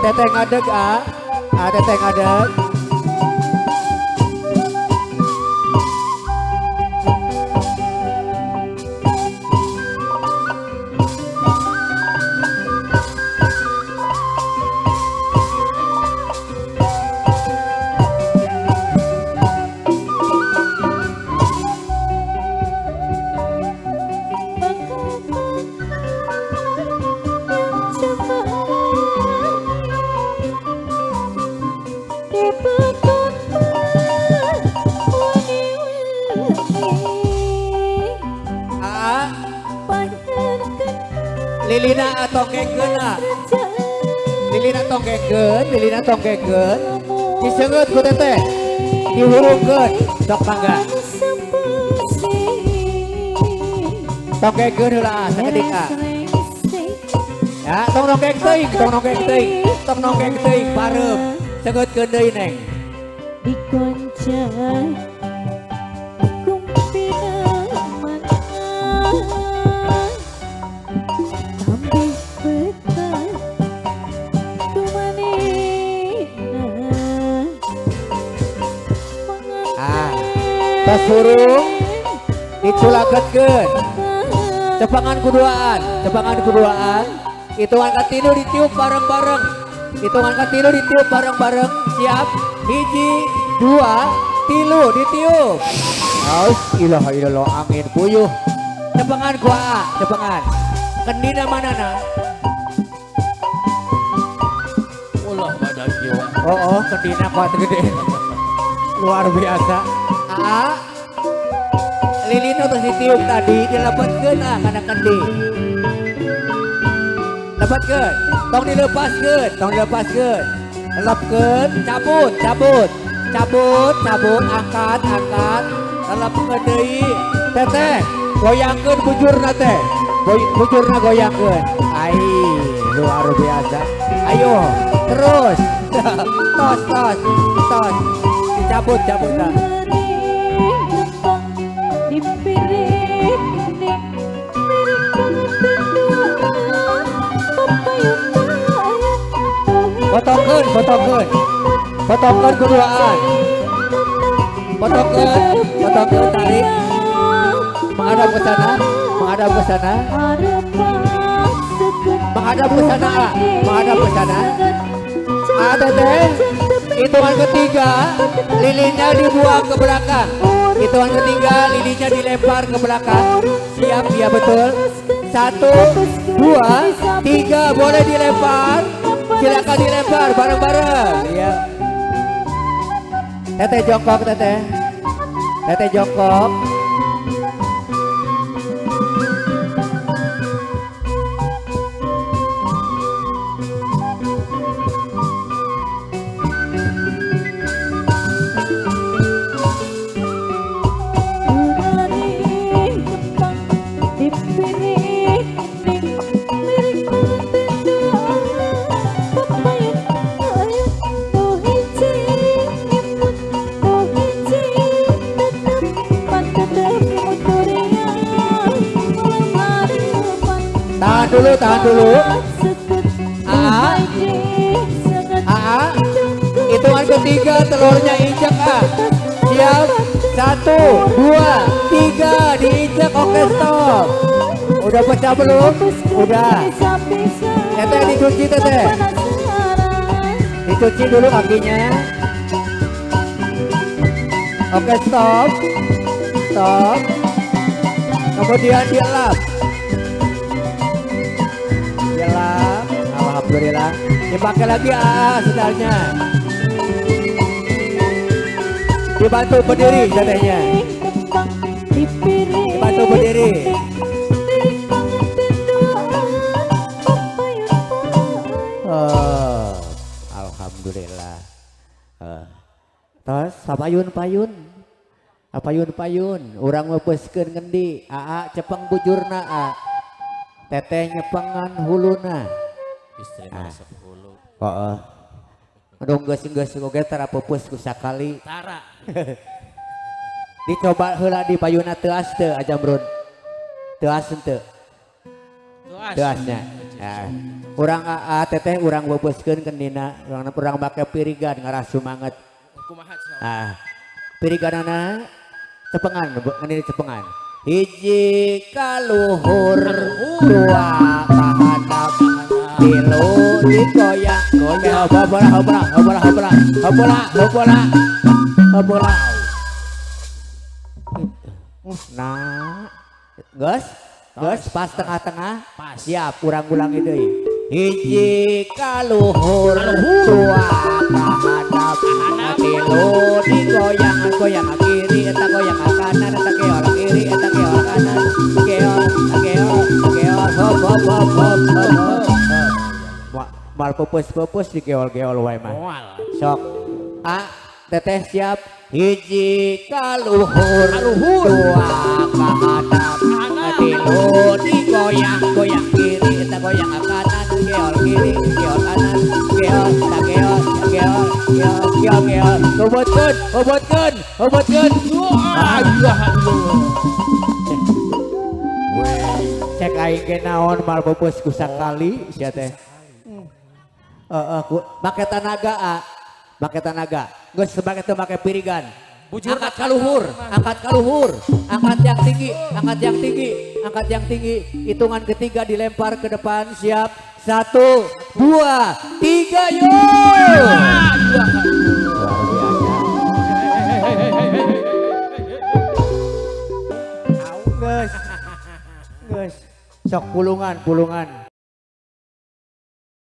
Teteh ngadeg ah. Ah teteh ngadeg. Ah. Lilina tongkekeun ah. Lilina tongkekeun, lilina tongkekeun. Diseungeut ku teteh. Dihurungkeun, sok mangga. Tongkekeun heula ah, sakedik ah. Ya, tong nongkek teuing, tong nongkek teuing, tong nongkek teuing pareup. Seungeutkeun deui neng. Ah, tos hurung diculaketkeun. Cepangan kuduaan, cepangan kuduaan. Hitungan katilu ditiup bareng-bareng. Hitungan katilu ditiup bareng-bareng. Siap? 1, 2, 3 ditiup. Aus ilaha illallah angin puyuh. Cepangan ku aa, cepangan. Kendina manana? Ulah pada kieu. Oh, kendina kuat gede. Luar biasa. Aa, lilin tos ditiup tadi dilepetkeun ah kana kendi. Lepetkeun, tong dilepaskeun, tong dilepaskeun. Lepkeun, cabut, cabut. Cabut, cabut, angkat, angkat. Lepkeun deui. Teteh, goyangkeun bujurna teh. Bujurna goyangkeun. Ai, luar biasa. Ayo, terus. Tos, tos, tos. Dicabut, cabut dah. Potongkeun, potongkeun. Potongkeun kuduaan. Potongkeun, potongkeun tarik. Menghadap ke sana, menghadap ke sana. Menghadap ke sana, menghadap ke sana. Ah, teteh, hitungan ketiga, lilinnya dibuang ke belakang. Hitungan ketiga, lilinnya dilempar ke belakang. Siap, ya betul. 1, 2, 3, boleh dilempar. Silakan dilempar bareng-bareng. Ya. Teteh jongkok, teteh. Teteh jongkok. Tahan dulu, tahan dulu. Aa, aa, hitungan ketiga telurnya injek ah. Siap, 1, 2, 3 diinjek. Oke stop. Udah pecah belum? Udah. Teteh dicuci teteh. Dicuci dulu kakinya. Oke stop, stop. Kemudian dielap. Dielap. Alhamdulillah. Dipakai lagi ah sendalnya. Dibantu berdiri tetehnya. Dibantu berdiri. Oh, alhamdulillah. Tos sapayun-payun. Apayun-payun, urang meupeuskeun ngendi? Aa cepeng bujurna a. Teteh nyepengan huluna. Istri resep hulu. Heeh. Aduh geus-geus oge tara peupeus ku sakali. Tara. Dicoba heula di payuna teuas teu Ajamrun. Teuas henteu? Teuas. Teuasnya. Nah, urang aa teteh urang bebeskeun kendina, urang make pirigan ngarah sumanget. Kumaha cenah? Ah, piriganana cepengan, ngeunina cepengan. Hiji kaluhur, dua kahandap, tilu digoyang, goyang, hobola, hobola, hobola, hobola, hobola, hobola, hobola. Nah, geus, geus pas tengah-tengah, Pas. Siap, urang ulangi deui. Hiji kaluhur, dua kahandap, tilu digoyang, goyang kiri, eta goyang kanan, eta keol kiri, eta keol kanan, keol, keol, keol, hop, hop, hop, hop, hop, hop. Mal pupus-pupus digeol-geol wae mah. Moal. Sok. A, teteh siap. Hiji kaluhur, dua kahandap, tilu digoyang, goyang kiri, eta goyang kanan, geol kiri, geol kanan, geol, eta geol, geol, geol, geol, geol. Hobotkeun, hobotkeun, hobotkeun. Wah, iya. Cek aing ge naon mal pupus ku sakali sia teh. Heeh, ku make tanaga a. Make tanaga. Geus make teu make pirigan. Bujur Angkat kaluhur, angkat kaluhur, angkat yang tinggi, angkat yang tinggi, angkat yang tinggi. Hitungan ketiga dilempar ke depan, siap. 1, 2, 3, yo! Luar biasa. Geus. Geus. Sok pulungan, pulungan.